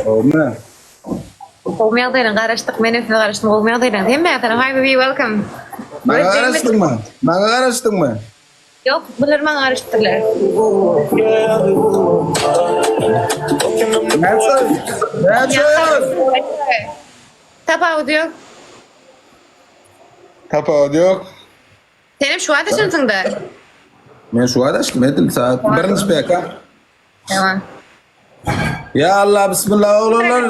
Gowmy? Gowmy ýagdaýlaň garaşdyk menem size garaşdym gowmy ýagdaýlaň hemmäňe salam hi baby welcome. Maňa garaşdyňmy? Maňa garaşdyňmy? Ýok bular maňa garaşypdyrlar. Näçe? Näçe? Tapawudy ýok. Tapawudy ýok. Senem şu wagt açansyňda. Men şu wagt açdym edil saat birinji PK. Tamam. Ya Allah bismillah oglanlar.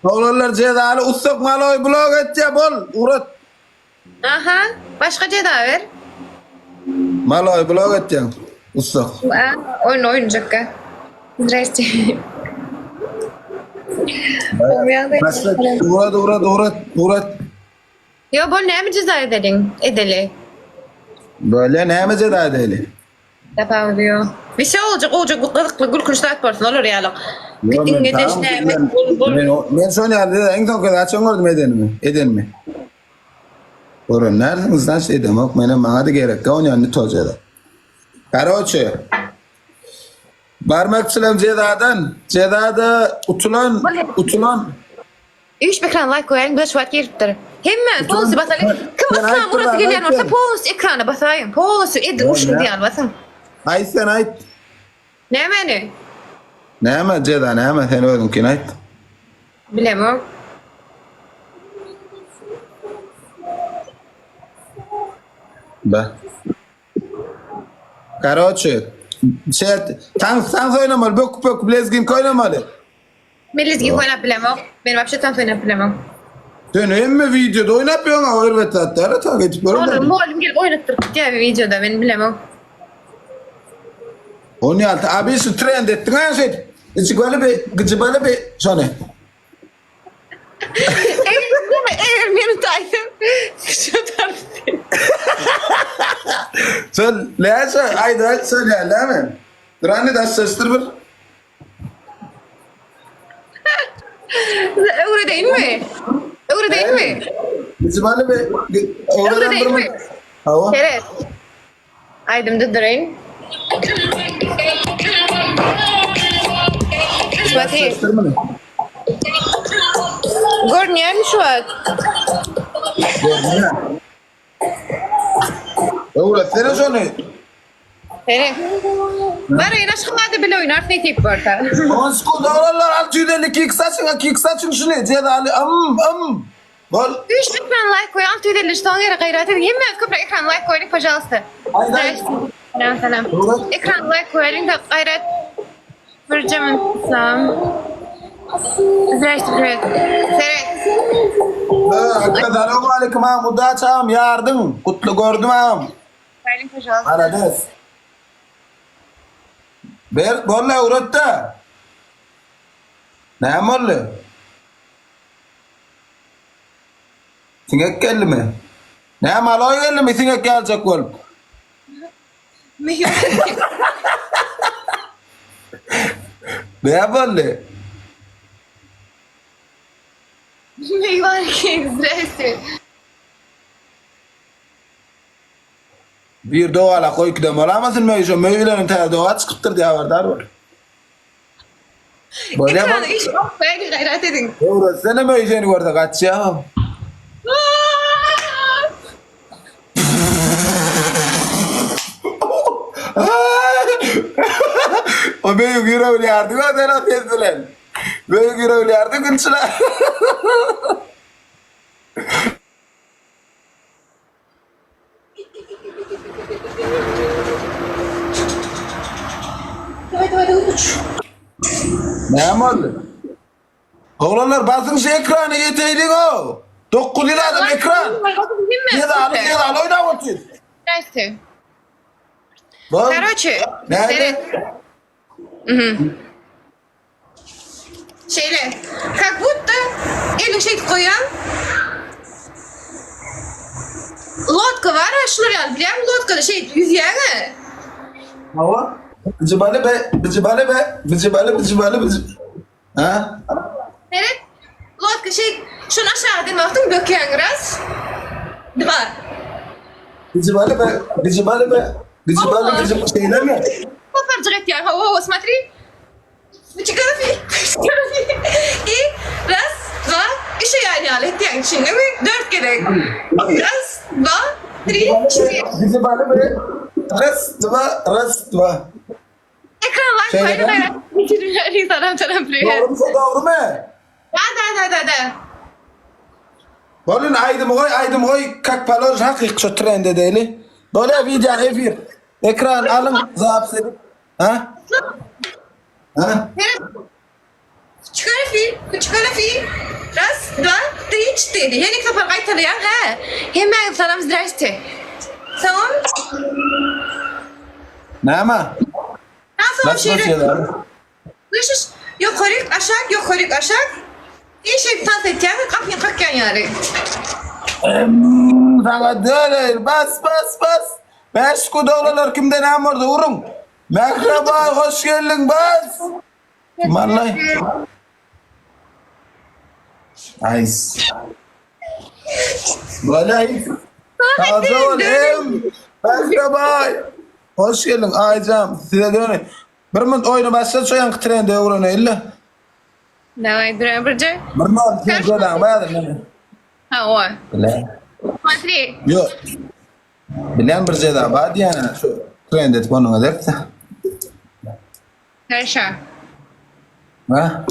Oglanlar jezaly ussak maloý blok etýä bol ugrat. Aha, başga jeza ber. Maloý blok etýäň ussak. Oýun oýunjakka. Zdrasте. Başga ugrat ugrat ugrat ugrat. Ýo bol näme jeza edeliň? Edeli. Bolýa näme jeza edeli? Tapawudy ýok. Wise boljak gowja gyzykly gülkünç zat bolsun olar ýalyk. Ýok men Git iňňe deş näme bol bol. Men men şony ýaly iň soňky haçan gördüm edenimi? Edenimi. Gören närsiniz znaçt edemok menem maňada gerekkä onýan ne to jeza. Karoçe. Barmakçylam jezadan jezada utulan utulan Üç ekran laýk goýaýyň bize şu wagt giripdir. Hemme polnosy basalyň. Kim Sen yslam aýt urasy bir gelýän aýt bolsa sen. polnosy ekrana basaýyň. Polnosy edil urşuň Näme? diýýän basyň. Aýt sen aýt. Nämeni? Näme jeza näme sen özüňkini aýt. Bilemok. Be. Karoçe. Şert tans tans oýnamaly böküp böküp lezginka oýnamaly. Men lezginka oýnap bilemok. Men wapşe tans oýnap bilemok. Sen hemme wideoda oýnap ýöňä o erbet zat däl tak edip Onuň görmedim. mugallym gelip oýnatdyryp gitýär wideoda men bilemok. Ony abi şu trend etdiň ha şeýdip. Içi be gyjybaly be şony. Eger meni taýsam şu tarsy. Sen näçe aýda aýt sen näme? Durany daşlaşdyr bir. Öwredeýinmi? Öwredeýinmi? Gyjybaly be Öwredeýinmi? Hawa. Seret. Aýdym düzdüreýin. Смотри. Görünýärmi şu wagt? Görünýär. Öwretsene şony. Seret. Baraýyn Aşgabada bile oýnarys nesip bolsa. 10 sekund oglanlar 652 x açyň, 2 x açyň şuny. Jezaly ym ym. Bol. Üç ekran laýk goý 653 soň ýere gaýrat ediň hemmämiz köpräk ekran laýk goýalyň pažalsta. Aýt aýt. Salam salam. Ekran laýk goýalyň da gaýrat. Birje minut. Zdrasте привет. Seret. Assalamu aleyküm agam udaç agam ýardyň gutly gördüm agam. Goýalyň pažalsta. Malades. Ber boldy öwretde. Näme boldy? Siňek geldimi? Näme maloý geldimi siňek ýaljak bolup? Näme boldy? Meýwan king, zdrasте. Bir dogalak oýküden bolamasyn möý şo möý bilenem täze doga çykypdyr diýip habardar bol. Bolýa Ekrany iş goýaýyň gaýrat ediň. Öwretsene möý seni görse gaçýa. O möýüň ýüregini ýardy gör sen o ses bilen. Möýüň ýüregini ýardy gülçüler. Näme boldy? Oglanlar basyň şu ekrana ýeteýliň-ow! 900 adam ekran! Jezaly jezaly oýnap otyr. Здрасте. Bol. Karoçe, Näme? seret. Mhm. Şeýle, kak budda eliň şeýdip goýýaň. Lodka bar-a, şular ýaly bilýäňmi lodkada şeýdip ýüzýäň-ä. Hawa. Bijibali be, bijibali be, bijibali, bijibali, bij. Ha? Seret, lodka şeýdip, şony aşaga den wagtyň bökýäň raz, dwa. Bijibali be, bijibali be, bijibali, bijibali, şeýlemi? Saparjyk etýäň, hawa, hawa, smotri. Düşündiňmi? Dört gezek. Raz, dva, tri, çtyr. Bizi bana bir raz, dva, raz, dva. Ekran bak, Şeýle gaýra gaýra. Salam, salam, priwet. Dogrumy, dogrumy? Da, da, da, da, da. Bolun aýdymy goý, aýdymy goý, kak palož hakyky şu trend edeli. Bolýa wideo efir. Ekran alyň, zapis edip. Ha? Ha? Çıkar fi, çıkar fi. Raz, dva, tri, çtyr. Ýene iki sapar gaýtalaýaň, hä? Hemmäňize salam, zdraste. Tamam. Näme? Nasıl şeýle? Слышишь? Ýokaryk, aşak, ýokaryk, aşak. Eşek tans etýän, gapyny kakýan ýaly. Saňa döneýin. Bas, bas, bas. Bäş gudaglalar kimde näme boldy? Uruň. Mähriban, hoş geldiň, bas. Mallay. Aýs. Bolay. Sagja bol, em. Mähriban. Hoş geldiň, Aýjam. Size döneýin. Bir minut oýny başla şu ýaňky trende öwreneýin-le. Daway duran birje. Bir minut sen göläň bäri meni. Hawa. Bile. Смотри. Ýok. Bilen bir jeza bar diýýän şu trend edip onuň ederse. Хорошо. Ha?